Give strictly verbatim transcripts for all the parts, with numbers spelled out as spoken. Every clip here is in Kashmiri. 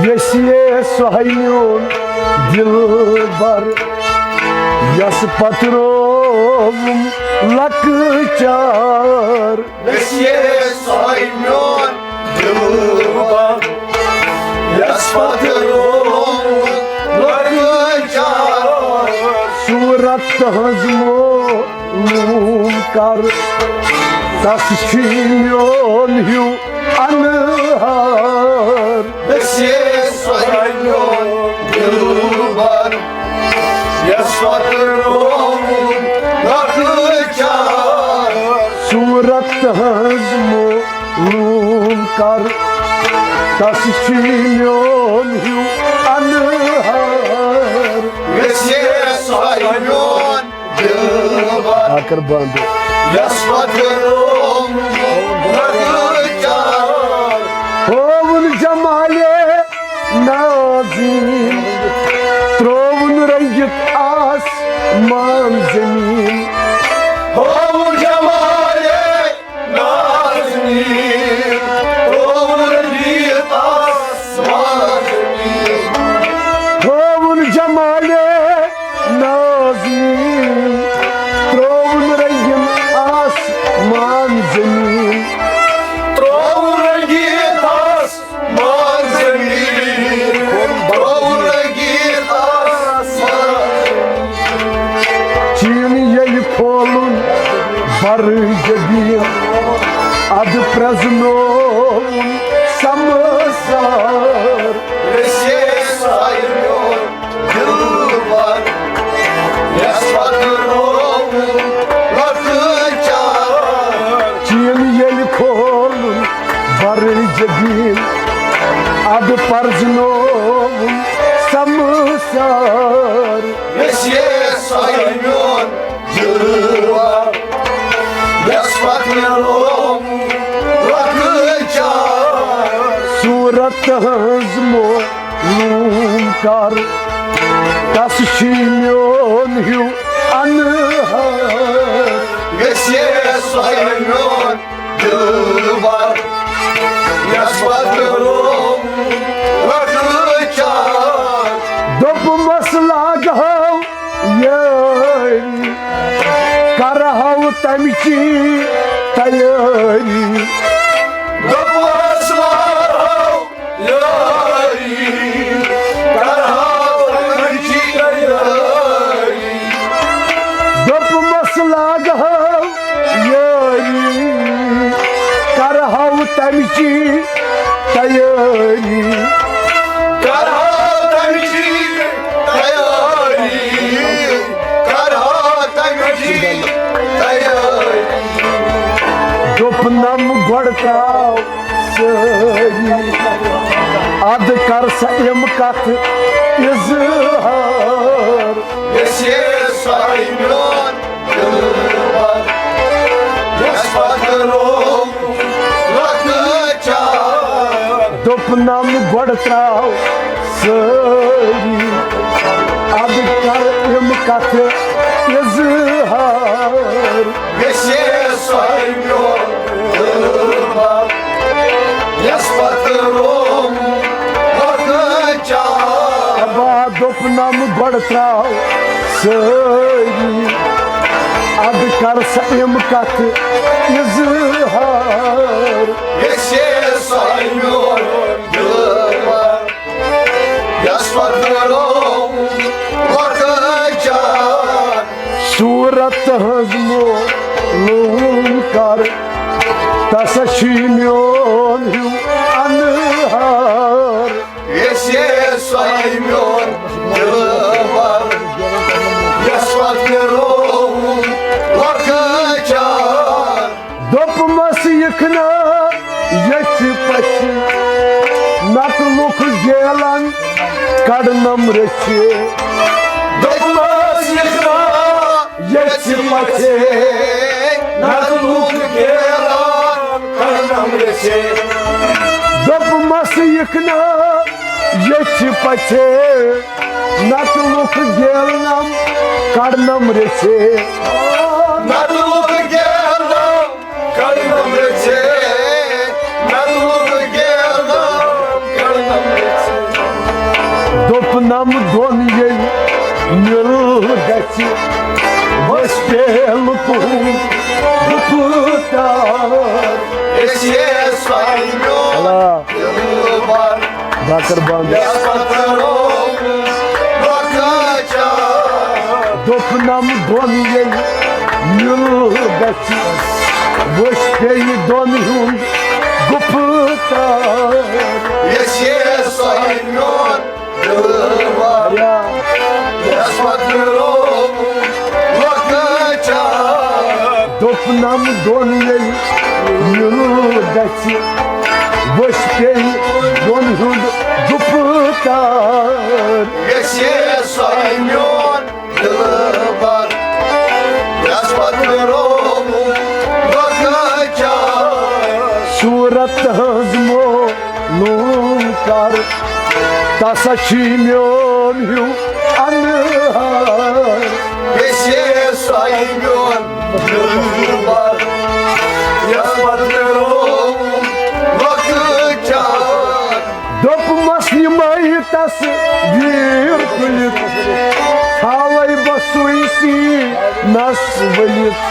ویسے سۄے میون دلبر، یس پتہٕ رووُم لۄکچار۔ ویسے سۄے میون دلبر، یس پتہٕ رووُم لۄکچار۔ صورت تہنٛز مو لوٗم کر، تس چھُے میون ہیوٗ انہار۔ ویسے سۄے میون دلبر، یس پتہٕ رووُم لۄکچار۔ صورت تہنٛز مو لوٗم کر، تس چھُے میون ہیوٗ انہار۔ ویسے سۄے میون دلبر، آ کر بند۔ یس پتہٕ رووُم لۄکچار۔ ہووُن جمالے نازنین، ترووُن رنگِتھ آسمان زمین۔ ہووُن جمالے نازنین، ترووُن رنگِتھ آسمان زمین۔ ہووُن جمالے نازنین، ترووُن رنگین آسمان زمین۔ ترووُن رنگین آسمان زمین، ترووُن رنگین آسمان۔ چین ییٚلہِ کھولُن بر جبین، ادٕ پرزنووُن سمسار۔ ویسے سۄے میون دلبر، یس پتہٕ رووُم لۄکچار۔ چین ییٚلہِ کھولُن بر جبین، ادٕ پرزنووُم سمسار۔ ویسے سۄے میون دلبر، یس پتہٕ رووُم لۄکچار۔ صورت تہنٛز مو لوٗم کر، تس چھُے میون ہیوٗ انہار۔ ویسے سۄے میون دلبر، یس پتہٕ رووُم لۄکچار۔ دوٚپمس لاگہو یٲری، کرہو تمچی تیٲری۔ دوٚپمس لاگہو یٲری، کرہو تمچی تیٲری۔ دوٚپمس لاگہو یٲری، کرہو تمچی تیٲری۔ کرہو تمچی تیٲری، کرہو تمچی تیٲری۔ دوٚپنم گۄڈٕ تراو سٲری، ادٕ کر سا یِم کتھ اظہار۔ ویسے سۄے میون دلبر، یس پتہٕ رووُم لۄکچار۔ دوٚپنم گۄڈٕ تراو سٲری، ادٕ کر یِم کتھ اظہار۔ ویسے سۄے میون دلبر، یس پتہٕ رووُم لۄکچار۔ ابا دوٚپنم گۄڈٕ تراو سٲری، ادٕ کر سا یِم کتھ اظہار۔ ویسے سۄے میون دلبر، یس پتہٕ رووُم لۄکچار۔ صورت ہٕنٛز مولوٗم کر، تس چھُے میون ہیوٗ انہار۔ ویسے سۄے میون دلبر، یس پتہٕ رووُم لۄکچار۔ دوٚپمس یِکھ نا یژھِ پژھِ، نتہٕ لُکھ گیلن کڑنم رٔچھِ۔ دوٚپمس یِکھ نا یژھِ پژھِ، نتہٕ لُکھ گیلن کڑنم رٔچھِ۔ دوٚپمس یِکھ نا یژھِ پژھِ، نتہٕ لُکھ گیلنم کڑنم رٔژھِ۔ نتہٕ لُکھ گیلنم کڑنم رٔژھِ۔ نتہٕ لُکھ گیلنم کڑنم رٔژھِ۔ دوٚپنم دۄن ییٚلہِ مِل گژھِ، ؤسۍ پیٚیہِ لُکہٕ ہُنٛد گُپتار۔ أسۍ یے سۄنہِ میون اللہ۔ دِلبر۔ باکر بند۔ یَس پتہٕ رووُم لۄکچار۔ دوٚپنم دۄن ییٚلہِ مِل گژھِ، ؤسۍ پیٚیہِ دۄن ہُنٛد گُپتار۔ أسۍ یے سۄنہِ میون دِلبر۔ یا۔ یَس پتہٕ رووُم لۄکچار۔ دوٚپنم دۄن ییٚلہِ مِل گژھِ، ؤسۍ پیٚیہِ دۄن ہُنٛد گُپتار۔ أسۍ یے سۄنہِ میون دِلبر۔ یَس پتہٕ رووُم لۄکچار۔ صوٗرت ہٕنٛز مو لوٗم کر، تسا چھی میون ہیوٗ انہار۔ أسۍ یے سۄنہِ میون دِلبر۔ یَس پتہٕ رووُم لۄکچار۔ دوٚپمس یِمے تصویر تُلِتھ، تھاوے بہٕ سُے سیٖنس ؤلِتھ۔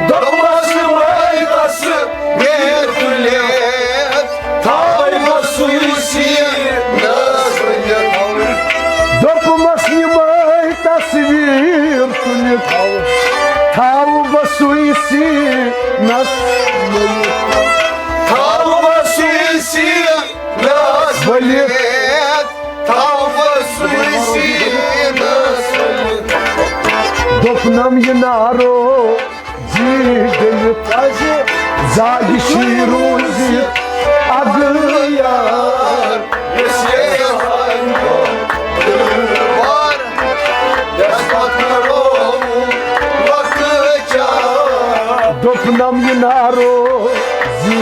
دوٚپمس یِمے تصویر تُلِتھ، تھاوے بہٕ سُے سیٖنس ؤلِتھ۔ دوٚپمس یِمے تصویر تُلِتھ، تھاوٕ بہٕ سُے سیٖنس ؤلِتھ۔ تھاوٕ بہٕ سُے سیٖنس ؤلِتھ۔ ؤلِتھ۔ تھاوٕ بہٕ سُے سیٖنس ؤلِتھ۔ دوٚپنم یہِ نارو زی ڈٔلِتھ، زاگہِ چھی روٗزِتھ اگہٕ یار۔ یُس یہِ سانیو دِلبر، یَس پتہٕ رووُم لۄکچار۔ دوٚپنم یہِ نارو زی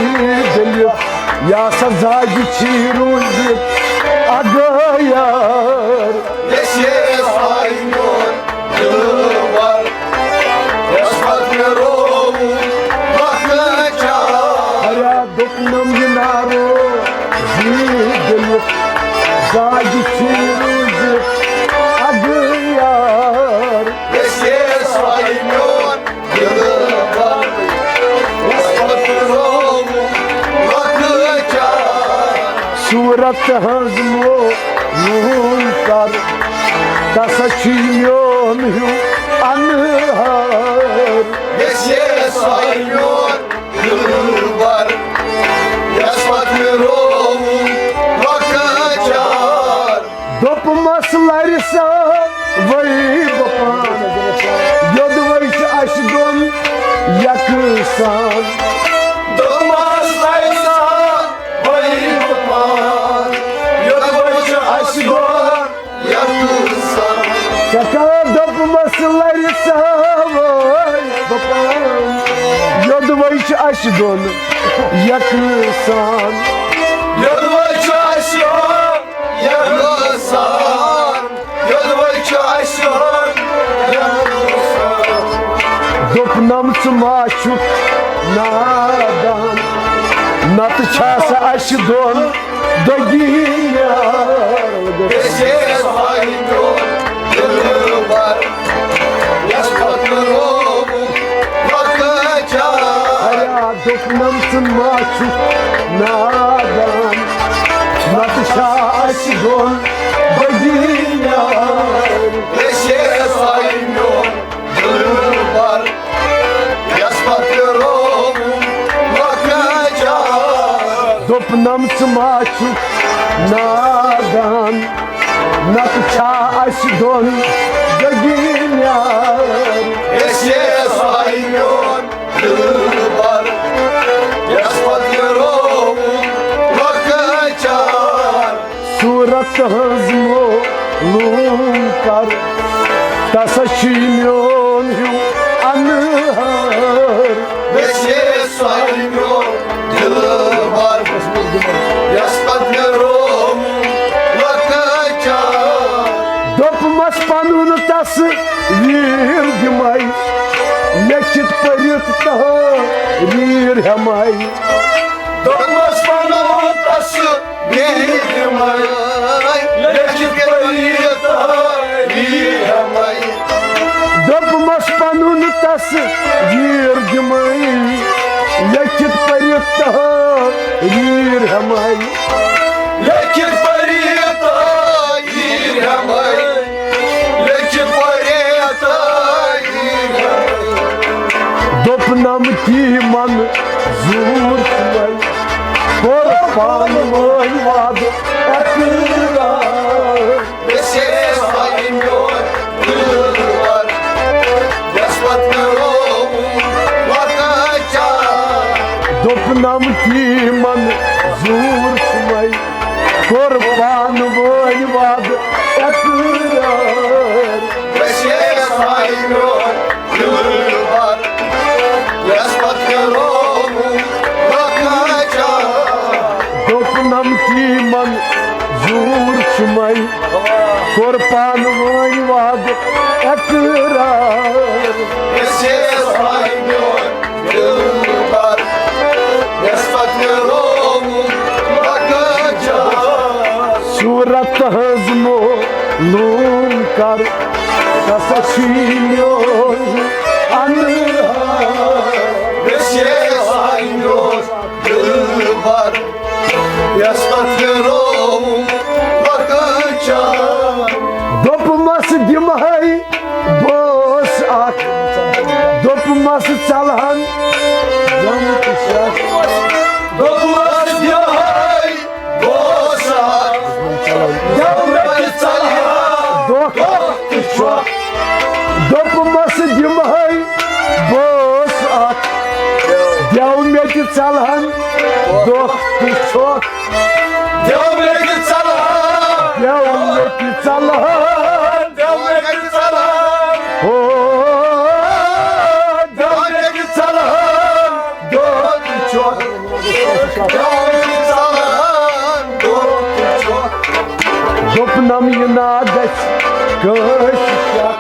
ڈٔلِتھ، یا سا زاگہِ چھی روٗزِتھ اگہٕ یار۔ یُس یہِ سانیو دِلبر، یَس پتہٕ مےٚ رووُم لۄکچار۔ ہیا دوٚپنم یہِ نارو زی ڈٔلِتھ، زاگہِ چھی روٗزِتھ اگہٕ یار۔ أسۍ یے سۄے میون دِلبر، یَس پتہٕ مےٚ رووُم لۄکچار۔ صوٗرت ہٕنٛز مو لوٗم کر، تسا چھی میون ہیوٗ انہار۔ یُس یہِ سۄے میون دِلبر، یَس پتہٕ مےٚ رووُم لۄکچار۔ دوٚپمس لرِ سا وَے بہٕ پان، یوٚدوَے چھُ اَسہِ دۄن یکسان۔ دوٚپمس لرِ سا وَے بہٕ پان، یوٚدوَے چھُ اَسہِ دۄن یکسان۔ ژےٚ کر دوٚپمس لرِ سا وَے بہٕ پان، یوٚدوَے چھُ اَسہِ دۄن یکسان۔ یوٚدوَے چھُ اَسہِ دۄن یکسان، یوٚدوَے چھُ اَسہِ دۄن یکسان۔ دوٚپنم ژٕ ما چھُکھ نادان، نتہٕ چھا سا اَسہِ دۄن دٔگی یار۔ أسۍ یے سۄے میون دِلبر، یَس پتہٕ مےٚ رووُم لۄکچار۔ ہیا دوٚپنم ژٕ ما چھُکھ نادان، نتہٕ چھا اَسہِ دۄن دٔگی یار۔ أسۍ یے سۄے میون دِلبر، یَس پتہٕ مےٚ رووُم لۄکچار۔ دوٚپنم ژٕ ما چھُکھ نادان، نتہٕ چھا اَسہِ دۄن دٔگی یار۔ أسۍ یے سۄے میون دِلبر، یَس پتہٕ مےٚ رووُم لۄکچار۔ صوٗرت ہٕنٛز مو لوٗم کر، تسا چھی میون ہیوٗ انہار۔ أسۍ یے سۄے میون دِلبر، یَس پتہٕ مےٚ رووُم لۄکچار۔ دوٚپمس پنُن تصویر دِمے، لیکھِتھ پٔرِتھ تحریر ہٮ۪مے۔ دوٚپمس پنُن تصویر دِمے، لیکھِتھ تصویر دِمَے، لیکھِتھ پٔرِتھ تحریر ہٮ۪مَے۔ لیکھِتھ پٔرِتھ تحریر ہٮ۪مَے، لیکھِتھ پٔرِتھ تحریر ہٮ۪مَے۔ دوٚپنم تی منظوٗر چھُمَے، کوٚر پانہٕ وٲنۍ وعدٕ اقرار۔ ویسے ساے میون دلبر، یس پتہٕ مےٚ رووُم لۄکچار۔ دوٚپنم تی منظوٗر چھُمَے، کوٚر پانہٕ وٲنۍ وعدٕ اقرار۔ ویسے ساے میون دلبر، یس پتہٕ مےٚ رووُم لۄکچار۔ دوٚپنم تی منظوٗر چھُمَے، کوٚر پانہٕ وٲنۍ وعدٕ اقرار۔ ویسے ساے میون دلبر، یس پتہٕ مےٚ رووُم لۄکچار۔ صوٗرت ہٕنٛز معلوٗم کر، تسا چھُے میون اَنہار۔ ویسے ساے میون دلبر، یس پتہٕ مےٚ رووُم لۄکچار۔ دوٚپمس دِمہَے بوس اکھ، دوٚپمس ژلہن غم تہٕ شکھ۔ دوٚپمس دِمہَے بوس اکھ، دِمہَے ژلہن دۄکھ تہٕ شکھ۔ دوٚپمس دِمہَے بوس اکھ، دٮ۪و مےٚ تہِ ژلہن دۄکھ تہٕ شکھ۔ دٮ۪و مےٚ تہِ ژلہن۔ دٮ۪و مےٚ تہِ ژلہن۔ دٮ۪و مےٚ تہِ ژلہن۔ ہو، دٮ۪و مےٚ تہِ ژلہن دۄکھ تہٕ شکھ۔ دٮ۪و مےٚ تہِ ژلہن دۄکھ تہٕ شکھ۔ دوٚپنم یہِ نا گژھِ کٲنٛسہِ شک،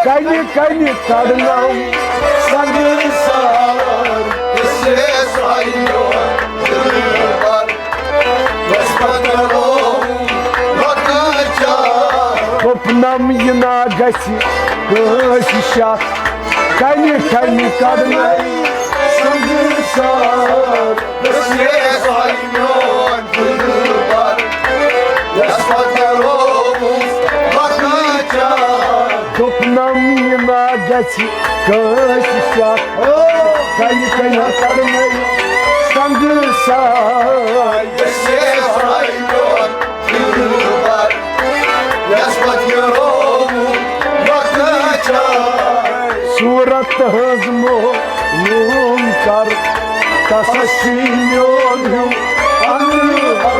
کنہِ کنہِ کڑنم سنگسار۔ ویسے ساے میون دلبر، یس پتہٕ مےٚ رووُم لۄکچار۔ دوٚپنم یہِ نا گژھِ کٲنٛسہِ شک، کنہِ کنہِ کڑنم سنگسار۔ ویسے ساے میون دلبر، یس پتہٕ مےٚ رووُم لۄکچار۔ دوٚپنم یہِ نا گژھِ کٲنٛسہِ شک، کنہِ کنہِ کڑنم سنگسار۔ ویسے ساے میون دلبر، یس پتہٕ مےٚ رووُم لۄکچار۔ صوٗرت ہٕنٛز معلوٗم کر، تسا چھُے میون ہیوٗ اَنہار۔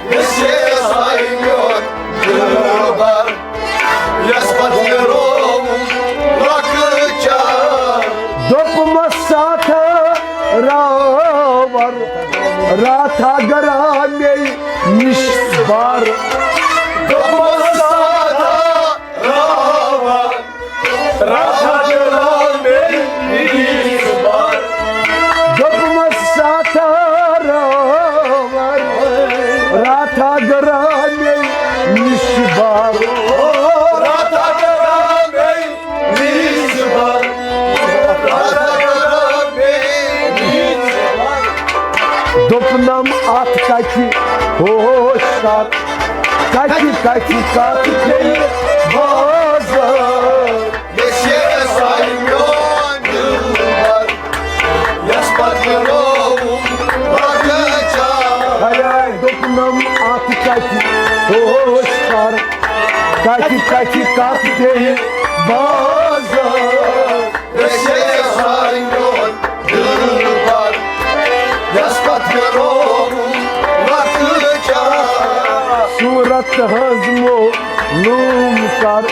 ویسے ساے میون دلبر، یس پتہٕ مےٚ رووُم لۄکچار۔ دوٚپمس ساتھا راور، راتھا گرا مے نِش بار۔ دوٚپمس ساتھا راور، راتھا گرا مے نِش بار۔ دوٚپمس ساتھا راور، راتھا گرا مے نِش بار۔ راتھا گرا مے نِش بار۔ راتھا گرا مے نِش بار۔ دوٚپنم اتھ کتھِ ہوش کر، کتھِ کتھِ کتھ گٔیہِ بازار۔ ویسے ساے میون دلبر، یس پتہٕ مےٚ رووُم لۄکچار۔ ہاے ہاے، دوٚپنم اتھ کتھِ ہوش کر، کتھِ کتھِ کتھ گٔیہِ بازار۔ ویسے ساے میون دلبر، یس پتہٕ مےٚ رووُم لۄکچار۔ صوٗرت ہٕنٛز معلوٗم کر،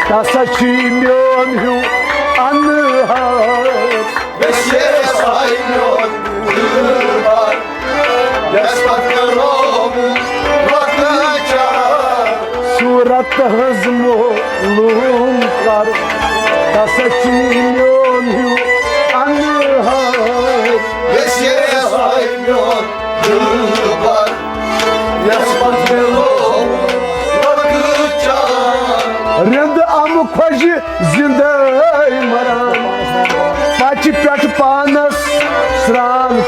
تسا چھُے میون ہیوٗ اَنہار۔ ویسے ساے میون دلبر، یس پتہٕ مےٚ رووُم لۄکچار۔ صوٗرت ہٕنٛز معلوٗم کر، تسا چھُے میون ہیوٗ اَنہار۔ ویسے ساے میون دلبر، یس پتہٕ مےٚ رووُم لۄکچار۔ رِند امہٕ خۄشہِ زِندَے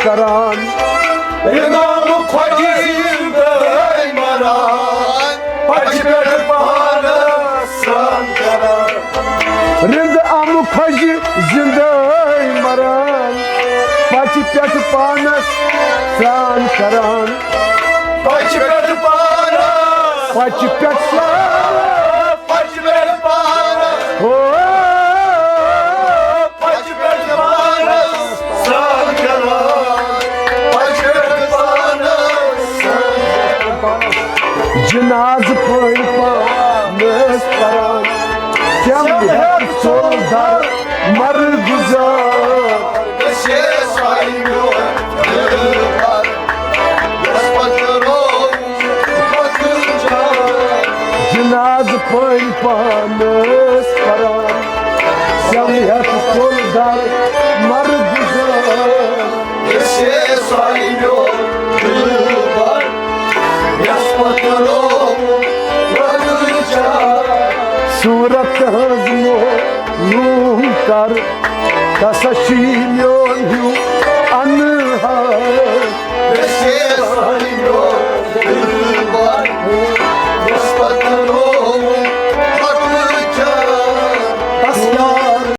کران۔ رِنٛدٕ آمہٕ خۄجہِ زِنٛدَے مران، پچہِ پٮ۪ٹھ پانَس سرٛان کران۔ رِنٛدٕ آمہٕ خۄجہِ زِنٛدَے مران، پچہِ پٮ۪ٹھ پانَس سرٛان کران۔ پچہِ پٮ۪ٹھ پانَس، پچہِ پٮ۪ٹھ پانَس، پچہِ پٮ۪ٹھ پانَس۔ ہو۔ پچہِ پٮ۪ٹھ پانَس سرٛان کران، پچہِ پٮ۪ٹھ پانَس سرٛان کران۔ جنازٕ پٔہرۍ پانَس پران، کیٛاہ ہٮ۪تھ ژوٚل در مرٕ گُزار۔ گژھِ ساے میون دِلبر، یَس پتہٕ روو پتہٕ جان۔ جنازٕ پٔہرۍ پانَس پران، سٮ۪وِ ہٮ۪تھ ژوٚل در مرٕ گُزار۔ گژھِ ساے میون دِلبر، یَس پتہٕ روو پتہٕ جان۔ صوٗرت ہٕنٛز معلوٗم کر، کسا چھُ یہِ